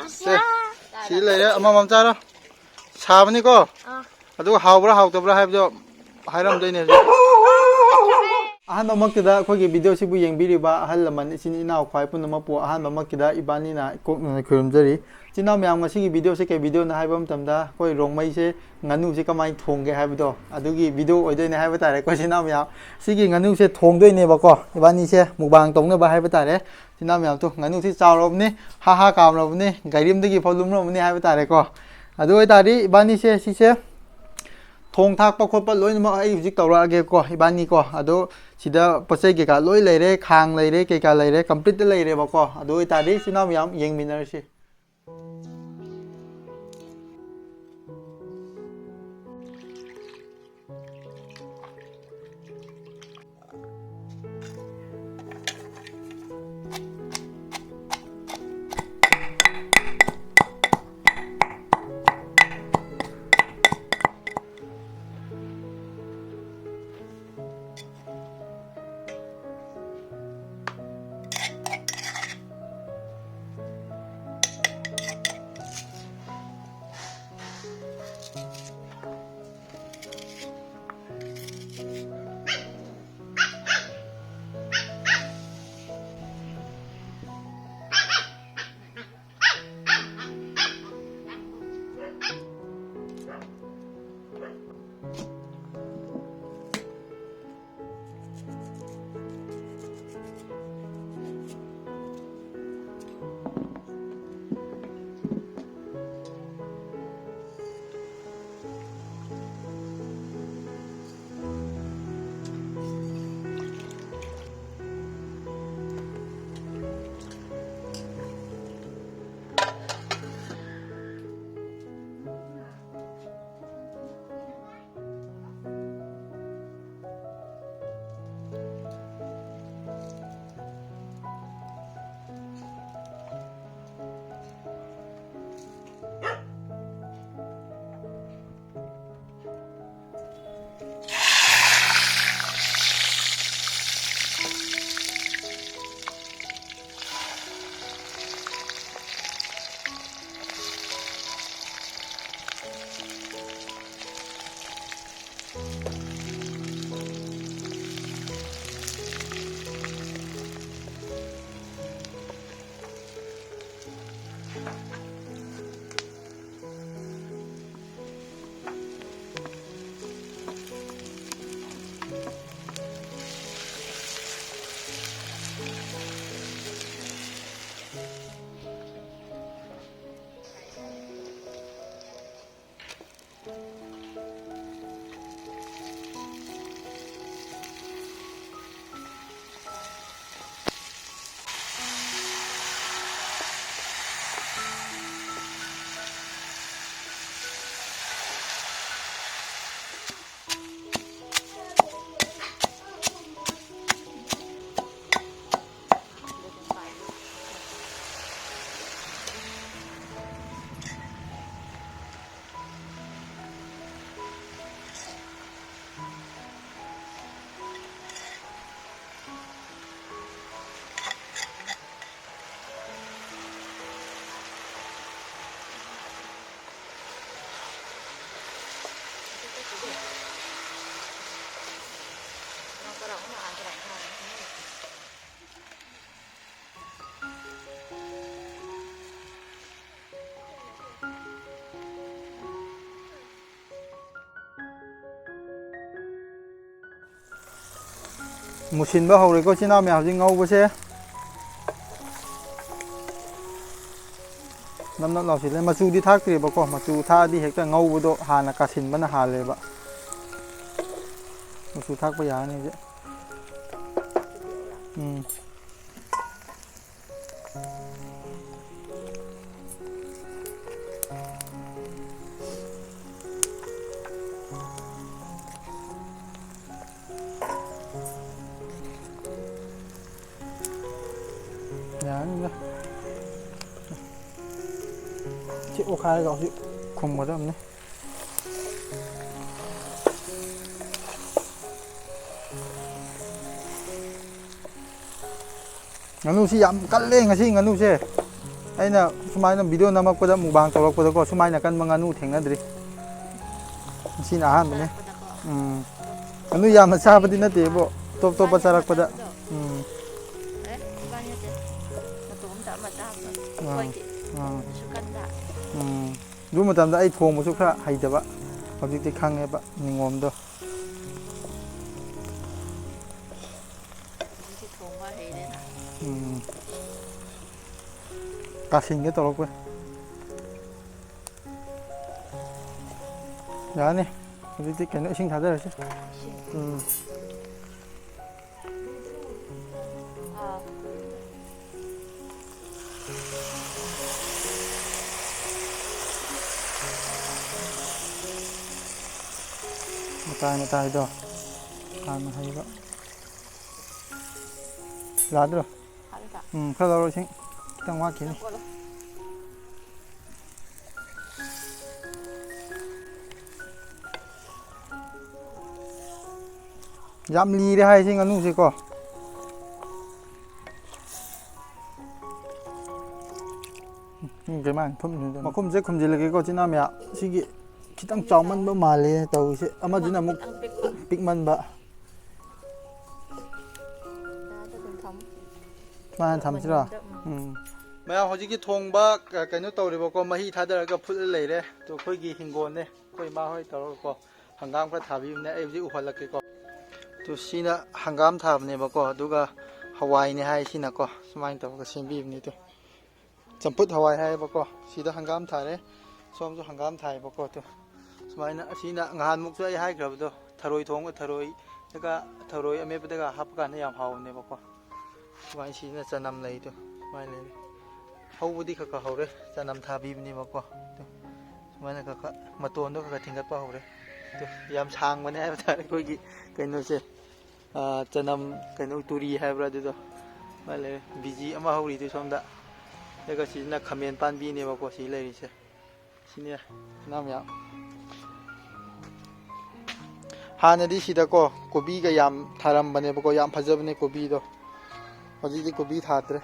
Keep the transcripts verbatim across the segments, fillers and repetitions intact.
ꯁꯦ, ꯁꯤ ꯂꯩꯔꯦ, ꯑꯃꯃꯝ ꯆꯥꯔꯣ꯫ ꯁꯥꯕꯅꯤꯀꯣ꯫ ꯑꯥ꯫ ꯑꯗꯨꯒ ꯍꯥꯎꯕ꯭ꯔꯥ ꯍꯥꯎꯇꯕ꯭ꯔꯥ ꯍꯥꯏꯕꯗꯣ ꯍꯥꯏꯔꯝꯗꯣꯏꯅꯦ ꯍꯧꯖꯤꯛ꯫ ꯑꯍꯥꯟꯕꯃꯛꯇꯗ ꯑꯩꯈꯣꯏꯒꯤ ꯚꯤꯗꯤꯑꯣꯁꯤꯕꯨ ꯌꯦꯡꯕꯤꯔꯤꯕ ꯑꯍꯜ ꯂꯃꯟ, ꯏꯆꯤꯟ ꯏꯅꯥꯎ, ꯈ꯭ꯋꯥꯏ ꯄꯨꯝꯅꯃꯛꯄꯨ ꯑꯍꯥꯟꯕꯃꯛꯀꯤꯗ ꯏꯕꯥꯅꯤꯅ ꯏꯀꯣꯛꯅꯅ ꯈꯨꯔꯨꯝꯖꯔꯤ꯫ ꯏꯆꯤꯟ ꯏꯅꯥꯎ ꯃꯌꯥꯝ, ꯉꯁꯤꯒꯤ ꯚꯤꯗꯤꯑꯣꯁꯦ ꯀꯩ ꯚꯤꯗꯤꯑꯣꯅꯣ ꯍꯥꯏꯕ ꯃꯇꯝꯗ, ꯑꯩꯈꯣꯏ ꯔꯣꯡꯃꯩꯁꯦ ꯉꯥꯅꯨꯁꯦ ꯀꯃꯥꯏꯅ ꯊꯣꯡꯒꯦ ꯍꯥꯏꯕꯗꯣ, ꯑꯗꯨꯒꯤ ꯚꯤꯗꯤꯑꯣ ꯑꯣꯏꯗꯣꯏꯅꯦ ꯍꯥꯏꯕ ꯇꯥꯔꯦꯀꯣ, ꯏꯆꯤꯟ ꯏꯅꯥꯎ ꯃꯌꯥꯝ꯫ ꯁꯤꯒꯤ ꯉꯥꯅꯨꯁꯦ ꯊꯣꯡꯗꯣꯏꯅꯦꯕꯀꯣ, ꯏꯕꯥꯅꯤꯁꯦ ꯃꯨꯛꯕꯥꯡ ꯇꯧꯅꯕ ꯍꯥꯏꯕ ꯇꯥꯔꯦ꯫ ꯏꯆꯤꯟ ꯏꯅꯥꯎ ꯃꯌꯥꯝ, ꯇꯨ, ꯉꯥꯅꯨꯁꯤ ꯆꯥꯎꯔꯕꯅꯤ, ꯍꯥ ꯍꯥ ꯀꯥꯝꯔꯕꯅꯤ, ꯒꯥꯔꯤ ꯑꯃꯗꯒꯤ ꯐꯥꯎ ꯂꯨꯝꯔꯕꯅꯤ ꯍꯥꯏꯕ ꯇꯥꯔꯦꯀꯣ꯫ ꯑꯗꯨ ꯑꯣꯏꯇꯥꯔꯗꯤ ꯏꯕꯥꯅꯤꯁꯦ ꯁꯤꯁꯦ ꯊꯣꯡ ꯊꯥꯛꯄ ꯈꯣꯠꯄ ꯂꯣꯏꯅꯃꯛ ꯑꯩ ꯍꯧꯖꯤꯛ ꯇꯧꯔꯛꯑꯒꯦꯀꯣ, ꯏꯕꯥꯅꯤꯀꯣ꯫ ꯑꯗꯣ ꯁꯤꯗ ꯄꯣꯠ ꯆꯩ ꯀꯩꯀꯥ ꯂꯣꯏ ꯂꯩꯔꯦ, ꯈꯥꯡ ꯂꯩꯔꯦ, ꯀꯩꯀꯥ ꯂꯩꯔꯦ, ꯀꯝꯄ꯭ꯂꯤꯠꯇ ꯂꯩꯔꯦꯕꯀꯣ꯫ ꯑꯗꯨ ꯑꯣꯏꯇꯥꯔꯗꯤ ꯏꯆꯤꯟ ꯏꯅꯥꯎ ꯃꯌꯥꯝ ꯌꯦꯡꯃꯤꯟꯅꯔꯁꯤ꯫ ꯃꯨꯁꯤꯟꯕ ꯍꯧꯔꯦꯀꯣ, ꯏꯆꯤꯟ ꯏꯅꯥꯎ ꯃꯌꯥꯝ, ꯍꯧꯖꯤꯛ ꯉꯧꯕꯁꯦ꯫ ꯅꯞ ꯅꯞ ꯂꯥꯎꯁꯤꯜꯂꯦ꯫ ꯃꯆꯨꯗꯤ ꯊꯥꯛꯇ꯭ꯔꯤꯕꯀꯣ, ꯃꯆꯨ ꯊꯥꯛꯑꯗꯤ ꯍꯦꯛꯇ ꯉꯧꯕꯗꯣ ꯍꯥꯟꯅ ꯀꯥꯁꯤꯟꯕꯅ ꯍꯥꯜꯂꯦꯕ꯫ ꯃꯆꯨ ꯊꯥꯛꯄ ꯌꯥꯔꯅꯤ ꯍꯧꯖꯤꯛ꯫ ꯎꯝ꯫ ꯌꯥꯔꯅꯤꯗ꯫ ꯁꯤ ꯑꯣꯠꯈꯥꯏꯔꯒ ꯍꯧꯖꯤꯛ ꯈꯨꯝꯒꯗꯕꯅꯤ꯫ ꯉꯥꯅꯨꯁꯤ ꯌꯥꯝ ꯀꯜꯂꯦ ꯉꯁꯤ ꯉꯥꯅꯨꯁꯦ꯫ ꯑꯩꯅ ꯁꯨꯃꯥꯏꯅ ꯚꯤꯗꯤꯑꯣ ꯅꯝꯃꯛꯄꯗ, ꯃꯨꯛꯕꯥꯡ ꯇꯧꯔꯛꯄꯗꯀꯣ, ꯁꯨꯃꯥꯏꯅ ꯀꯟꯕ ꯉꯥꯅꯨ ꯊꯦꯡꯅꯗ꯭ꯔꯤ꯫ ꯉꯁꯤꯅ ꯑꯍꯥꯟꯕꯅꯦ꯫ ꯎꯝ꯫ ꯉꯥꯅꯨ ꯌꯥꯝꯅ ꯆꯥꯕꯗꯤ ꯅꯠꯇꯦꯕꯣ, ꯇꯣꯞ ꯇꯣꯞꯄ ꯆꯥꯔꯛꯄꯗ꯫ ꯎꯝ꯫ ꯑꯦ, ꯏꯕꯥꯅꯤ ꯅꯠꯇꯦ꯫ ꯃꯇꯣꯝꯇ ꯑꯃ ꯆꯥꯕꯗꯣ꯫ ꯑꯥ꯫ ꯑꯩꯈꯣꯏꯒꯤ ꯑꯥ꯫ ꯑꯗꯨꯁꯨ ꯀꯟꯕ꯫ ꯎꯝ꯫ ꯑꯗꯨ ꯃꯇꯝꯗ ꯑꯩ ꯊꯣꯡꯕꯁꯨ ꯈꯔ ꯍꯩꯇꯕ꯫ ꯍꯧꯖꯤꯛꯇꯤ ꯈꯪꯉꯦꯕ ꯅꯤꯉꯣꯝꯗꯣ꯫ ꯍꯧꯖꯤꯛꯇꯤ ꯊꯣꯡꯕ ꯍꯩꯔꯦꯅ꯫ ꯎꯝ꯫ ꯀꯥꯁꯤꯟꯒꯦ ꯇꯧꯔꯛꯄ꯫ ꯌꯥꯔꯅꯤ꯫ ꯍꯧꯖꯤꯛꯇꯤ ꯀꯩꯅꯣ, ꯏꯁꯤꯡ ꯊꯥꯗꯔꯁꯤ꯫ ꯎꯝ꯫ ꯑꯥ꯫ ꯃꯇꯥꯏ ꯃꯇꯥꯏꯗꯣ ꯍꯥꯟꯅ ꯍꯩꯕ꯫ ꯌꯥꯗ꯭ꯔꯣ? ꯍꯥꯏꯕꯗ? ꯎꯝ, ꯈꯔ ꯂꯧꯔꯣ, ꯏꯁꯤꯡ ꯈꯤꯇꯪ ꯋꯥꯠꯈꯤꯅꯤ꯫ ꯈꯤꯇꯪ ꯀꯣꯠꯂꯣ꯫ ꯌꯥꯝ ꯂꯤꯔꯦ ꯍꯥꯏꯁꯤ ꯉꯥꯅꯨꯁꯦꯀꯣ꯫ ꯎꯝ, ꯀꯩꯃꯥꯏꯅ ꯊꯨꯝ-, ꯃꯈꯨꯝꯁꯦ ꯈꯨꯝꯖꯤꯜꯂꯒꯦꯀꯣ, ꯏꯆꯤꯟ ꯏꯅꯥꯎ ꯃꯌꯥꯝ꯫ ꯁꯤꯒꯤ ꯈꯤꯇꯪ ꯆꯥꯎꯃꯟꯕ ꯃꯥꯜꯂꯦ ꯇꯧꯔꯤꯁꯦ꯫ ꯑꯃꯗꯨꯅ ꯑꯃꯨꯛ ꯈꯤꯇꯪ ꯄꯤꯛꯄ꯫ ꯄꯤꯛꯃꯟꯕ꯫ ꯗꯥꯗ ꯑꯗꯨꯝ ꯊꯝꯃꯨ꯫ ꯁꯨꯃꯥꯏꯅ ꯊꯝꯁꯤꯔꯣ? ꯃꯅꯤꯡꯗ, ꯎꯝ꯫ ꯎꯝ꯫ ꯃꯌꯥꯝ ꯍꯧꯖꯤꯛꯀꯤ ꯊꯣꯡꯕ ꯀ-, ꯀꯩꯅꯣ ꯇꯧꯔꯦꯕꯀꯣ, ꯃꯍꯤ ꯊꯥꯗꯔꯒ ꯐꯨꯠꯂ ꯂꯩꯔꯦ꯫ ꯑꯗꯣ ꯑꯩꯈꯣꯏꯒꯤ ꯍꯤꯡꯒꯣꯜꯅꯦ, ꯑꯩꯈꯣꯏ ꯏꯃꯥ ꯍꯣꯏ ꯇꯧꯔꯒꯀꯣ, ꯍꯪꯒꯥꯝ ꯈꯔ ꯊꯥꯕꯤꯕꯅꯦ, ꯑꯩ ꯍꯧꯖꯤꯛ ꯎꯍꯜꯂꯛꯀꯦꯀꯣ꯫ ꯇꯨ, ꯁꯤꯅ ꯍꯪꯒꯥꯝ ꯊꯥꯕꯅꯦꯕꯀꯣ, ꯑꯗꯨꯒ ꯍꯋꯥꯏꯅꯦ ꯍꯥꯏ ꯁꯤꯅꯀꯣ, ꯁꯨꯃꯥꯏꯅ ꯇꯧꯔꯒ ꯁꯦꯝꯕꯤꯕꯅꯤ꯫ ꯇꯨ, ꯆꯝꯐꯨꯠ ꯍꯋꯥꯏ ꯍꯥꯏꯌꯦꯕꯀꯣ꯫ ꯁꯤꯗ ꯍꯪꯒꯥꯝ ꯊꯥꯔꯦ, ꯁꯣꯝꯁꯨ ꯍꯪꯒꯥꯝ ꯊꯥꯏꯌꯦꯕꯀꯣ꯫ ꯇꯨ, ꯁꯨꯃꯥꯏꯅ, ꯑꯁꯤꯅ ꯉꯍꯥꯟꯃꯨꯛꯁꯨ ꯑꯩ ꯍꯥꯏꯈ꯭ꯔꯕꯗꯣ, ꯊꯔꯣꯏ ꯊꯣꯡꯕ, ꯊꯔꯣꯏꯗꯒ, ꯊꯔꯣꯏ ꯑꯃꯦꯠꯄꯗꯒ ꯍꯥꯞꯄ ꯀꯥꯟꯗ ꯌꯥꯝ ꯍꯥꯎꯕꯅꯦꯕꯀꯣ꯫ ꯁꯨꯃꯥꯏꯅ ꯁꯤꯁꯤꯅ ꯆꯅꯝ ꯂꯩꯗꯣ, ꯁꯨꯃꯥꯏꯅ ꯂꯩꯔꯦ꯫ ꯍꯧꯕꯗꯤ ꯈꯔ ꯈꯔ ꯍꯧꯔꯦ, ꯆꯅꯝ ꯊꯥꯕꯤꯕꯅꯦꯕꯀꯣ꯫ ꯇꯨ, ꯁꯨꯃꯥꯏꯅ ꯈꯔ ꯈꯔ ꯃꯇꯣꯟꯗꯣ ꯈꯔ ꯈꯔ ꯊꯤꯡꯒꯠꯄ ꯍꯧꯔꯦ꯫ ꯇꯨ, ꯌꯥꯝ ꯁꯥꯡꯕꯅꯦ ꯍꯥꯏꯕ ꯇꯥꯔꯦ ꯑꯩꯈꯣꯏꯒꯤ ꯀꯩꯅꯣꯁꯦ꯫ ꯑꯥ, ꯆꯅꯝ, ꯀꯩꯅꯣ, ꯇꯨꯔꯤ ꯍꯥꯏꯕ꯭ꯔꯥ ꯑꯗꯨꯗꯣ, ꯁꯨꯃꯥꯏꯅ ꯂꯩꯔꯦ꯫ ꯕꯤꯖꯤ ꯑꯃ ꯍꯧꯔꯤꯗꯨ ꯁꯣꯝꯗ꯫ ꯑꯗꯨꯒ ꯁꯤꯁꯤꯅ ꯈꯥꯃꯦꯟ ꯄꯥꯟꯕꯤꯅꯦꯕꯀꯣ ꯁꯤ ꯂꯩꯔꯤꯁꯦ꯫ ꯁꯤꯅꯦ, ꯁꯅꯥ ꯃꯌꯥꯝ꯫ ꯍꯥꯟꯅꯗꯤ ꯁꯤꯗꯀꯣ ꯀꯣꯕꯤꯒ ꯌꯥꯝ ꯊꯥꯔꯝꯕꯅꯦꯕꯀꯣ, ꯌꯥꯝ ꯐꯖꯕꯅꯦ ꯀꯣꯕꯤꯗꯣ꯫ ꯍꯧꯖꯤꯛꯇꯤ ꯀꯣꯕꯤ ꯊꯥꯗ꯭ꯔꯦ꯫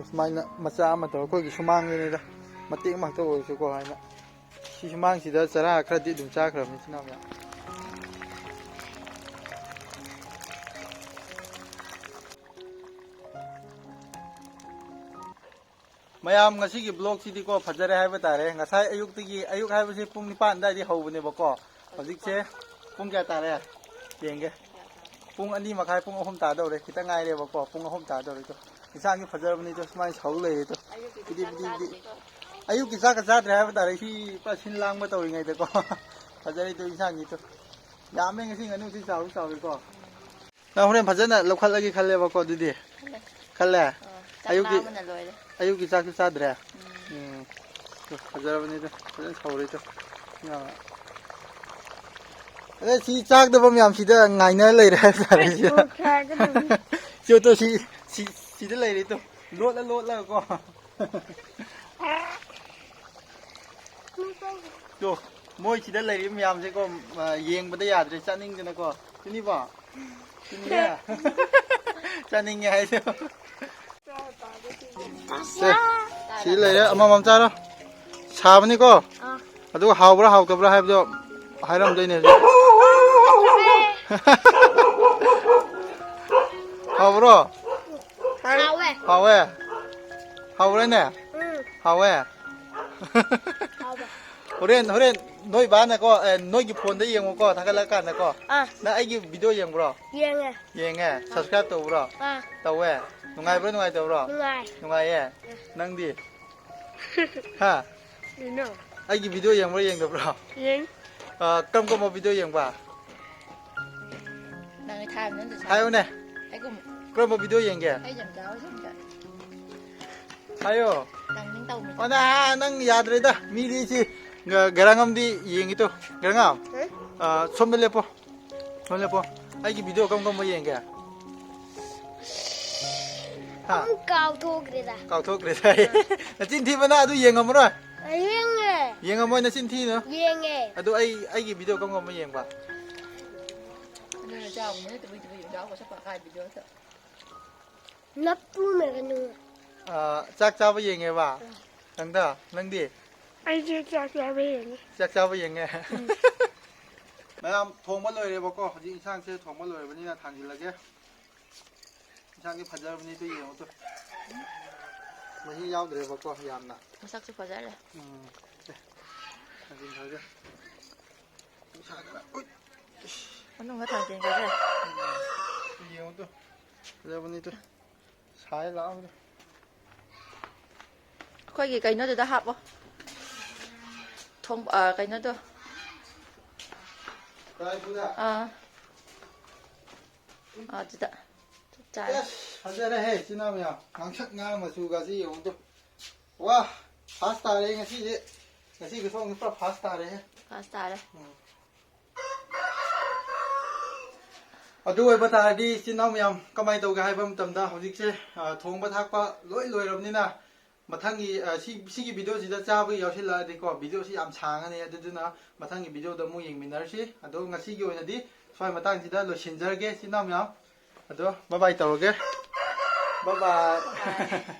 ꯁꯨꯃꯥꯏꯅ ꯃꯆꯥ ꯑꯃ ꯇꯧꯔ, ꯑꯩꯈꯣꯏꯒꯤ ꯁꯨꯃꯥꯡꯗꯅꯤꯗ, ꯃꯇꯦꯛ ꯑꯃꯈꯛꯇ ꯑꯣꯏꯔꯁꯨꯀꯣ ꯍꯥꯏꯅ꯫ ꯁꯤ ꯁꯨꯃꯥꯡꯁꯤꯗ ꯆꯔꯥ ꯈꯔꯗꯤ ꯑꯗꯨꯝ ꯆꯥꯈ꯭ꯔꯕꯅꯤ ꯏꯆꯤꯟ ꯏꯅꯥꯎ ꯃꯌꯥꯝ꯫ ꯃꯌꯥꯝ, ꯉꯁꯤꯒꯤ ꯕ꯭ꯂꯣꯛꯁꯤꯗꯤꯀꯣ ꯐꯖꯔꯦ ꯍꯥꯏꯕ ꯇꯥꯔꯦ꯫ ꯉꯁꯥꯏ ꯑꯌꯨꯛꯇꯒꯤ, ꯑꯌꯨꯛ ꯍꯥꯏꯕꯁꯤ ꯄꯨꯡ ꯅꯤꯄꯥꯟ ꯑꯗꯨꯋꯥꯏꯗꯒꯤ ꯍꯧꯕꯅꯦꯕꯀꯣ꯫ ꯍꯧꯖꯤꯛꯁꯦ ꯄꯨꯡ ꯀꯌꯥ ꯇꯥꯔꯦ? ꯌꯦꯡꯒꯦ꯫ ꯄꯨꯡ ꯑꯅꯤ ꯃꯈꯥꯏ, ꯄꯨꯡ ꯑꯍꯨꯝ ꯇꯥꯗꯧꯔꯦ, ꯈꯤꯇꯪ ꯉꯥꯏꯔꯦꯕꯀꯣ꯫ ꯄꯨꯡ ꯑꯍꯨꯝ ꯇꯥꯗꯧꯔꯦ꯫ ꯏꯟꯁꯥꯡꯁꯨ ꯐꯖꯔꯕꯅꯤꯗꯣ, ꯁꯨꯃꯥꯏꯅ ꯁꯧ ꯂꯩꯔꯦꯗꯣ꯫ ꯑꯌꯨꯛꯀꯤ ꯄꯤꯗꯤ ꯆꯥꯛ ꯄꯤꯗꯤ ꯄꯤꯗꯤ꯫ ꯆꯥꯗ꯭ꯔꯤꯀꯣ꯫ ꯑꯌꯨꯛꯀꯤ ꯆꯥꯛꯀ ꯆꯥꯗ꯭ꯔꯦ ꯍꯥꯏꯕ ꯇꯥꯔꯦ꯫ ꯁꯤ ꯄꯨꯔꯥ ꯁꯤꯟ ꯂꯥꯡꯕ ꯇꯧꯔꯤꯉꯩꯗꯀꯣ꯫ ꯐꯖꯔꯦꯗꯣ ꯏꯟꯁꯥꯡꯁꯤꯗꯣ꯫ ꯌꯥꯝꯃꯦ ꯉꯁꯤ ꯉꯥꯅꯨꯁꯤ, ꯆꯥꯎꯁꯨ ꯆꯥꯎꯋꯤꯀꯣ꯫ ꯅꯪ ꯍꯣꯔꯦꯟ ꯐꯖꯅ ꯂꯧꯈꯠꯂꯒꯦ ꯈꯜꯂꯦꯕꯀꯣ ꯑꯗꯨꯗꯤ꯫ ꯈꯜꯂꯦ? ꯑꯣ, ꯆꯥꯛ ꯑꯌꯨꯛꯀꯤ, ꯂꯥꯝꯕꯅ ꯂꯣꯏꯔꯦ꯫ ꯑꯌꯨꯛꯀꯤ ꯆꯥꯛꯁꯨ ꯆꯥꯗ꯭ꯔꯦ? ꯎꯝ꯫ ꯎꯝ꯫ ꯐꯖꯔꯕꯅꯤꯗ, ꯐꯖꯅ ꯁꯧꯔꯦꯗꯣ꯫ ꯑꯥ꯫ ꯑꯗ ꯁꯤ ꯆꯥꯛꯗꯕ ꯃꯌꯥꯝꯁꯤꯗ ꯉꯥꯏꯅ ꯂꯩꯔꯦ ꯍꯥꯏꯕ ꯇꯥꯔꯦ ꯁꯤꯗ꯫ ꯆꯣꯠꯇꯣ ꯁꯤ, ꯁꯤ, ꯁꯤꯗ ꯂꯩꯔꯦꯗꯣ꯫ ꯂꯣꯠꯂ ꯂꯣꯠꯂꯒꯀꯣ꯫ ꯇꯣ, ꯃꯣꯏ ꯁꯤꯗ ꯂꯩꯔꯤꯕ ꯃꯌꯥꯝꯁꯦꯀꯣ, ꯑ, ꯌꯦꯡꯕꯗ ꯌꯥꯗ꯭ꯔꯦ, ꯆꯥꯅꯤꯡꯗꯅꯀꯣ꯫ ꯁꯤꯅꯤꯕꯣ? ꯁꯤꯅꯤꯌꯦ? ꯆꯥꯅꯤꯡꯉꯦ ꯍꯥꯏꯁꯦ꯫ ꯁꯦ, ꯁꯤ ꯂꯩꯔꯦ, ꯑꯃꯃꯝ ꯆꯥꯔꯣ꯫ ꯁꯥꯕꯅꯤꯀꯣ? ꯑꯥ꯫ ꯑꯗꯨꯒ ꯍꯥꯎꯕ꯭ꯔꯥ ꯍꯥꯎꯇꯕ꯭ꯔꯥ ꯍꯥꯏꯕꯗꯣ ꯍꯥꯏꯔꯝꯗꯣꯏꯅꯦ ꯍꯧꯖꯤꯛ꯫ ꯍꯥꯎꯕ꯭ꯔꯣ? ꯍꯥꯎꯋꯦ꯫ ꯍꯥꯎꯋꯦ? ꯍꯥꯎꯕ꯭ꯔꯥꯅꯦ? ꯎꯝ꯫ ꯍꯥꯎꯋꯦ? ꯍꯥꯎꯕ꯫ ꯍꯣꯔꯦꯟ, ꯍꯣꯔꯦꯟ ꯅꯣꯏ ꯕꯥꯅꯀꯣ, ꯑꯦ, ꯅꯣꯏꯒꯤ ꯐꯣꯟꯗ ꯌꯦꯡꯉꯨꯀꯣ, ꯊꯥꯒꯠꯂꯛꯀꯥꯟꯗꯀꯣ꯫ ꯑꯥ꯫ ꯅꯪ ꯑꯩꯒꯤ ꯚꯤꯗꯤꯑꯣ ꯌꯦꯡꯕ꯭ꯔꯣ? ꯌꯦꯡꯉꯦ꯫ ꯌꯦꯡꯉꯦ? ꯁꯕꯁꯀ꯭ꯔꯥꯏꯕ ꯇꯧꯕ꯭ꯔꯣ? ꯑꯥ꯫ ꯇꯧꯋꯦ? ꯅꯨꯡꯉꯥꯏꯕ꯭ꯔꯣ, ꯅꯨꯡꯉꯥꯏꯇꯕ꯭ꯔꯣ? ꯅꯨꯡꯉꯥꯏ꯫ ꯅꯨꯡꯉꯥꯏꯌꯦ? ꯅꯪꯗꯤ? ꯍꯥ? ꯀꯩꯅꯣ? ꯑꯩꯒꯤ ꯚꯤꯗꯤꯑꯣ ꯌꯦꯡꯕ꯭ꯔꯣ, ꯌꯦꯡꯗꯕ꯭ꯔꯣ? ꯌꯦꯡ꯫ ꯑꯥ, ꯀꯔꯝ ꯀꯔꯝꯕ ꯚꯤꯗꯤꯑꯣ ꯌꯦꯡꯕ? ꯅꯪ ꯊꯥꯕ ꯅꯠꯇ꯭ꯔꯣ? ꯍꯥꯏꯌꯨꯅꯦ꯫ ꯑꯩꯒꯨꯝ-, ꯀꯔꯝꯕ ꯚꯤꯗꯤꯑꯣ ꯌꯦꯡꯒꯦ? ꯑꯩ ꯌꯥꯝ ꯆꯥꯎꯋꯦ ꯁꯤꯝꯇ꯫ ꯍꯥꯏꯌꯣ꯫ ꯇꯥꯏꯃꯤꯡ ꯇꯧꯕꯅꯤ꯫ ꯑꯣ, ꯅ-, ꯅꯪ ꯌꯥꯗ꯭ꯔꯦꯗ꯫ ꯃꯤꯗꯤ ꯁꯤ ꯒ-, ꯒꯔꯥꯡ ꯑꯃꯗꯤ ꯌꯦꯡꯉꯤ ꯇꯨ꯫ ꯒꯔꯥꯡ ꯑꯃ? ꯍꯥ? ꯑꯥ, ꯁꯣꯝꯗ ꯂꯦꯞꯄꯣ꯫ ꯁꯣꯝꯗ ꯂꯦꯞꯄꯣ꯫ ꯑꯩꯒꯤ ꯚꯤꯗꯤꯑꯣ ꯀꯔꯝ ꯀꯔꯝꯕ ꯌꯦꯡꯒꯦ? ꯍꯥ? ꯑꯗꯨꯝ ꯀꯥꯎꯊꯣꯛꯈ꯭ꯔꯦꯗ꯫ ꯀꯥꯎꯊꯣꯛꯈ꯭ꯔꯦꯗ꯫ ꯅꯆꯤꯟ ꯊꯤꯕꯅ ꯑꯗꯨ ꯌꯦꯡꯉꯝꯃꯔꯣꯏ? ꯌꯦꯡꯉꯦ꯫ ꯌꯦꯡꯉꯝꯃꯣꯏ, ꯅꯆꯤꯟ ꯊꯤꯅꯨ꯫ ꯌꯦꯡꯉꯦ꯫ ꯑꯗꯨ ꯑꯩ, ꯑꯩꯒꯤ ꯚꯤꯗꯤꯑꯣ ꯀꯔꯝ ꯀꯔꯝꯕ ꯌꯦꯡꯕ? ꯑꯗꯨꯅ ꯆꯥꯎꯕꯅꯤꯅ ꯇꯨꯕꯤ ꯇꯨꯕꯤ ꯌꯦꯡ ꯆꯥꯎ, ꯀꯣꯠꯁꯛꯄ ꯀꯥꯏ ꯚꯤꯗꯤꯑꯣꯗ꯫ ꯅꯞꯄꯨ ꯃꯦꯒꯅꯨ꯫ ꯑꯥ, ꯆꯥꯛ ꯆꯥꯕ ꯌꯦꯡꯉꯦꯕ? ꯅꯪꯗ? ꯅꯪꯗꯤ? ꯑꯩꯁꯨ ꯆꯥꯛ ꯆꯥꯕ ꯌꯦꯡꯉꯤ꯫ ꯆꯥꯛ ꯆꯥꯕ ꯌꯦꯡꯉꯦ? ꯎꯝ꯫ ꯃꯌꯥꯝ ꯊꯣꯡꯕ ꯂꯣꯏꯔꯦꯕꯀꯣ꯫ ꯍꯧꯖꯤꯛ ꯏꯟꯁꯥꯡꯁꯦ ꯊꯣꯡꯕ ꯂꯣꯏꯔꯕꯅꯤꯅ ꯊꯥꯡꯖꯤꯜꯂꯒꯦ꯫ ꯏꯟꯁꯥꯡꯗꯤ ꯐꯖꯔꯕꯅꯤ, ꯑꯗꯨ ꯌꯦꯡꯉꯣ ꯇꯨ꯫ ꯃꯍꯤ ꯌꯥꯎꯗ꯭ꯔꯦꯕꯀꯣ ꯌꯥꯝꯅ꯫ ꯃꯁꯛꯁꯨ ꯐꯖꯔꯦ꯫ ꯎꯝ꯫ ꯑꯦ, ꯊꯥꯡꯖꯤꯟꯈ꯭ꯔꯒꯦ꯫ ꯁꯥꯗꯅ꯫ ꯎꯏ꯫ ꯃꯅꯨꯡꯗ ꯊꯥꯡꯖꯤꯟꯈ꯭ꯔꯒꯦ꯫ ꯎꯝ꯫ ꯌꯦꯡꯉꯣ ꯇꯨ꯫ ꯐꯖꯕꯅꯤ ꯇꯨ꯫ ꯁꯥꯏ ꯂꯥꯛꯑꯣ꯫ ꯑꯩꯈꯣꯏꯒꯤ ꯀꯩꯅꯣꯗꯨꯗ ꯍꯥꯞꯄꯣ꯫ ꯊꯣꯡ-, ꯑ, ꯀꯩꯅꯣꯗꯣ꯫ ꯀꯗꯥꯏꯗꯨꯗ? ꯑꯥ꯫ ꯑꯗꯨꯗ꯫ ꯆꯞ ꯆꯥꯔꯦ꯫ ꯑꯁ, ꯐꯖꯔꯦꯍꯦ, ꯏꯆꯤꯟ ꯏꯅꯥꯎ ꯃꯌꯥꯝ꯫ ꯉꯥꯡꯁꯛ ꯉꯥꯡ ꯃꯆꯨꯒꯁꯤ ꯌꯦꯡꯉꯨ ꯇꯨ꯫ ꯋꯥ, ꯐꯥꯁ ꯇꯥꯔꯦ ꯉꯁꯤꯗꯤ꯫ ꯉꯁꯤ ꯈꯨꯊꯣꯡꯁꯤ ꯄꯨꯔꯥ ꯐꯥꯁ ꯇꯥꯔꯦꯍꯦ꯫ ꯐꯥꯁ ꯇꯥꯔꯦ꯫ ꯎꯝ꯫ ꯑꯗꯨ ꯑꯣꯏꯕ ꯇꯥꯔꯗꯤ, ꯏꯆꯤꯟ ꯏꯅꯥꯎ ꯃꯌꯥꯝ, ꯀꯃꯥꯏꯅ ꯇꯧꯒꯦ ꯍꯥꯏꯕ ꯃꯇꯝꯗ, ꯍꯧꯖꯤꯛꯁꯦ, ꯑ, ꯊꯣꯡꯕ ꯊꯥꯛꯄ ꯂꯣꯏ ꯂꯣꯏꯔꯕꯅꯤꯅ, ꯃꯊꯪꯒꯤ, ꯑ, ꯁꯤ, ꯁꯤꯒꯤ ꯚꯤꯗꯤꯑꯣꯁꯤꯗ ꯆꯥꯕꯒꯤ ꯌꯥꯎꯁꯤꯜꯂꯛꯑꯗꯤꯀꯣ, ꯚꯤꯗꯤꯑꯣꯁꯤ ꯌꯥꯝ ꯁꯥꯡꯉꯅꯤ꯫ ꯑꯗꯨꯗꯨꯅ ꯃꯊꯪꯒꯤ ꯚꯤꯗꯤꯑꯣꯗ ꯑꯃꯨꯛ ꯌꯦꯡꯃꯤꯟꯅꯔꯁꯤ꯫ ꯑꯗꯣ ꯉꯁꯤꯒꯤ ꯑꯣꯏꯅꯗꯤ ꯁ꯭ꯋꯥꯏ ꯃꯇꯥꯡꯁꯤꯗ ꯂꯣꯏꯁꯤꯟꯖꯔꯒꯦ, ꯏꯆꯤꯟ ꯏꯅꯥꯎ ꯃꯌꯥꯝ꯫ ꯑꯗꯣ bye bye ꯇꯧꯔꯒꯦ꯫ Bye bye꯫